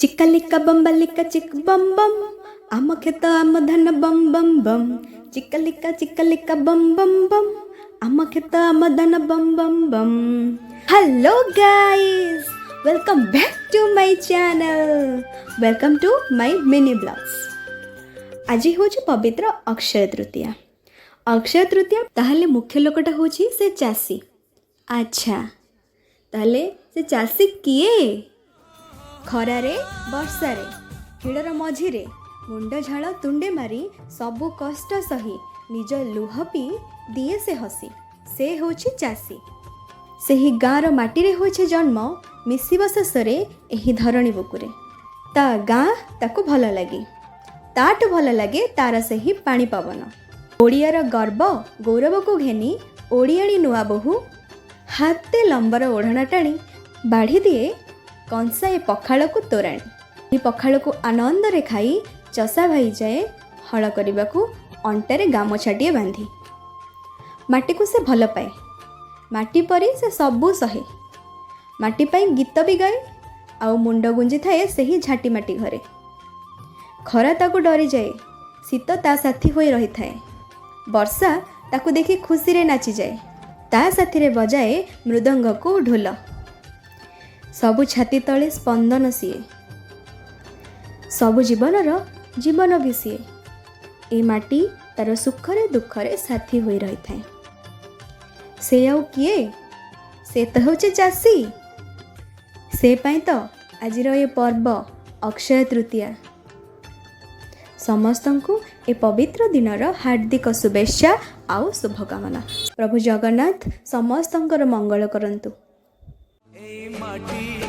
ଚିକାଲିକା ବମ୍ବାଲିକା ଚିକ୍ ବମ୍ ବମ୍, ଆମ କ୍ଷେତ ଆମ ଧାନ ବମ୍ ବମ୍ ବମ୍। ଚିକାଲିକା ଚିକାଲିକା ବମ୍ ବମ୍ ବମ୍, ଆମ କ୍ଷେତ ଆମ ଧାନ ବମ୍ ବମ୍ ବମ୍। Hello guys, welcome back to my channel, welcome to my mini vlogs. ଆଜି ହେଉଛି ପବିତ୍ର ଅକ୍ଷୟ ତୃତୀୟା। ଅକ୍ଷୟ ତୃତୀୟା, ତାହେଲେ ମୁଖ୍ୟ ଲୋକଟା ହେଉଛି ସେ ଚାଷୀ। ଆଚ୍ଛା, ତାହେଲେ ସେ ଚାଷୀ କିଏ? ଖରାରେ ବର୍ଷାରେ ଭିଡ଼ର ମଝିରେ ମୁଣ୍ଡ ଝାଳ ତୁଣ୍ଡେ ମାରି, ସବୁ କଷ୍ଟ ସହି, ନିଜ ଲୁହ ପିଇ ଦିଏ ସେ ହସି, ସେ ହେଉଛି ଚାଷୀ। ସେହି ଗାଁର ମାଟିରେ ହୋଇଛି ଜନ୍ମ, ମିଶିବ ଶେଷରେ ଏହି ଧରଣୀ ବୁକୁରେ। ତା ଗାଁ ତାକୁ ଭଲ ଲାଗେ, ତାଠୁ ଭଲ ଲାଗେ ତାର ସେହି ପାଣି ପବନ। ଓଡ଼ିଆର ଗର୍ବ ଗୌରବକୁ ଘେନି ଓଡ଼ିଆଣୀ ନୂଆ ବୋହୂ ହାତେ ଲମ୍ବର ଓଢ଼ଣା ଟାଣି ବାଢ଼ି ଦିଏ କଂସାଏ ପଖାଳକୁ ତୋରାଣି। ଏହି ପଖାଳକୁ ଆନନ୍ଦରେ ଖାଇ ଚଷା ଭାଇ ଯାଏ ହଳ କରିବାକୁ ଅଣ୍ଟାରେ ଗାମୁଛାଟିଏ ବାନ୍ଧି। ମାଟିକୁ ସେ ଭଲ ପାଏ, ମାଟି ପରି ସେ ସବୁ ସହେ, ମାଟି ପାଇଁ ଗୀତ ବି ଗାଏ ଆଉ ମୁଣ୍ଡ ଗୁଞ୍ଜିଥାଏ ସେହି ଝାଟି ମାଟି ଘରେ। ଖରା ତାକୁ ଡରିଯାଏ, ଶୀତ ତା ସାଥୀ ହୋଇ ରହିଥାଏ, ବର୍ଷା ତାକୁ ଦେଖି ଖୁସିରେ ନାଚିଯାଏ, ତା ସାଥିରେ ବଜାଏ ମୃଦଙ୍ଗକୁ ଢୋଲ। ସବୁ ଛାତି ତଳେ ସ୍ପନ୍ଦନ ସିଏ, ସବୁ ଜୀବନର ଜୀବନ ବି ସିଏ। ଏ ମାଟି ତାର ସୁଖରେ ଦୁଃଖରେ ସାଥୀ ହୋଇ ରହିଥାଏ। ସେ ଆଉ କିଏ? ସେ ତ ହେଉଛି ଚାଷୀ। ସେ ପାଇଁ ତ ଆଜିର ଏ ପର୍ବ ଅକ୍ଷୟ ତୃତୀୟା। ସମସ୍ତଙ୍କୁ ଏ ପବିତ୍ର ଦିନର ହାର୍ଦ୍ଦିକ ଶୁଭେଚ୍ଛା ଆଉ ଶୁଭକାମନା। ପ୍ରଭୁ ଜଗନ୍ନାଥ ସମସ୍ତଙ୍କର ମଙ୍ଗଳ କରନ୍ତୁ। ଏଇ ମାଟି।